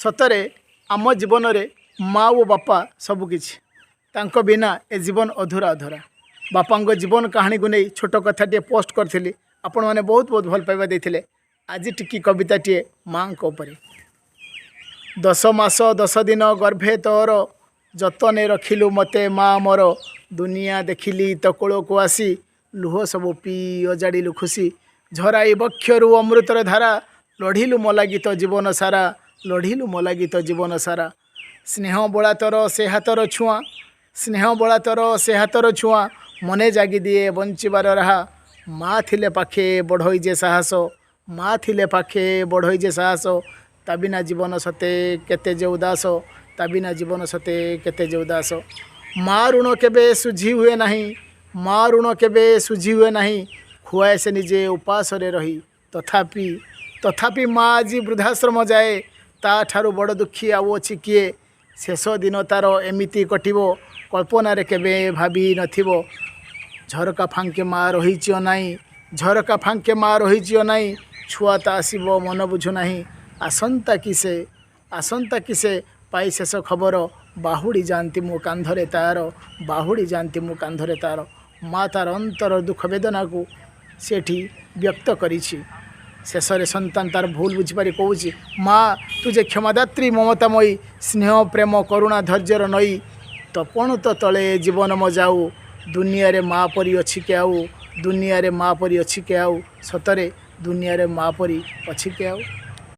ସତରେ ଆମ ଜୀବନରେ ମା ଓ ବାପା ସବୁକିଛି। ତାଙ୍କ ବିନା ଏ ଜୀବନ ଅଧୁରା ଅଧୁରା। ବାପାଙ୍କ ଜୀବନ କାହାଣୀକୁ ନେଇ ଛୋଟ କଥାଟିଏ ପୋଷ୍ଟ କରିଥିଲି। ଆପଣମାନେ ବହୁତ ବହୁତ ଭଲ ପାଇବା ଦେଇଥିଲେ। ଆଜି ଟିକି କବିତାଟିଏ ମାଆଙ୍କ ଉପରେ। 10 ମାସ 10 ଦିନ ଗର୍ଭେ ତୋର ଯତନେ ରଖିଲୁ ମୋତେ ମା ମୋର। ଦୁନିଆ ଦେଖିଲି ତୋ କୋଳକୁ ଆସି, ଲୁହ ସବୁ ପିଇ ଅଜାଡ଼ିଲୁ ଖୁସି। ଝରାଇ ବକ୍ଷରୁ ଅମୃତର ଧାରା, ଲଢ଼ିଲୁ ମୋ ଲାଗି ତୋ ଜୀବନ ସାରା, ଲଢ଼ିଲୁ ମୋ ଲାଗି ତୋ ଜୀବନ ସାରା। ସ୍ନେହ ବୋଳା ତୋର ସେ ହାତର ଛୁଆଁ, ସ୍ନେହ ବୋଳା ତୋର ସେ ହାତର ଛୁଆଁ, ମନେ ଜାଗି ଦିଏ ବଞ୍ଚିବାର ରାହା। ମା ଥିଲେ ପାଖେ ବଢ଼ଇ ଯେ ସାହସ, ମା ଥିଲେ ପାଖେ ବଢ଼ଇ ଯେ ସାହସ, ତା ବିନା ଜୀବନ ସତେ କେତେ ଯେ ଉଦାସ, ତା ବିନା ଜୀବନ ସତେ କେତେ ଯେ ଉଦାସ। ମା ଋଣ କେବେ ଶୁଝି ହୁଏ ନାହିଁ, ମା ଋଣ କେବେ ଶୁଝି ହୁଏ ନାହିଁ, ଖୁଆଏ ସେ ନିଜେ ଉପାସରେ ରହି। ତଥାପି ତଥାପି ମା ଆଜି ବୃଦ୍ଧାଶ୍ରମ ଯାଏ, ତା ଠାରୁ ବଡ଼ ଦୁଃଖୀ ଆଉ ଅଛି କିଏ? ଶେଷ ଦିନ ତାର ଏମିତି କଟିବ, କଳ୍ପନାରେ କେବେ ଭାବି ନଥିବ। ଝରକା ଫାଙ୍କେ ମା ରହିଛି ଅନାଇ, ଝରକା ଫାଙ୍କେ ମା ରହିଛି ଅନାଇ, ଛୁଆ ତା ଆସିବ ମନ ବୁଝୁନାହିଁ। ଆସନ୍ତା କି ସେ, ଆସନ୍ତା କି ସେ ପାଇ ଶେଷ ଖବର, ବାହୁଡ଼ି ଯାଆନ୍ତି ମୋ କାନ୍ଧରେ ତାର, ବାହୁଡ଼ି ଯାଆନ୍ତି ମୋ କାନ୍ଧରେ ତାର। ମା ତାର ଅନ୍ତର ଦୁଃଖ ବେଦନାକୁ ସେଠି ବ୍ୟକ୍ତ କରିଛି। ଶେଷରେ ସନ୍ତାନ ତାର ଭୁଲ ବୁଝିପାରି କହୁଛି, ମା, ତୁ ଯେ କ୍ଷମାଦାତ୍ରୀ ମମତାମୟୀ, ସ୍ନେହ ପ୍ରେମ କରୁଣା ଧୈର୍ଯ୍ୟର ନଈ, ତୋ ପଣତ ତଳେ ଜୀବନ ମୋ ଯାଉ, ଦୁନିଆରେ ମା ପରି ଅଛି କି ଆଉ? ଦୁନିଆରେ ମା ପରି ଅଛି କି ଆଉ? ସତରେ ଦୁନିଆରେ ମା ପରି ଅଛି କି ଆଉ?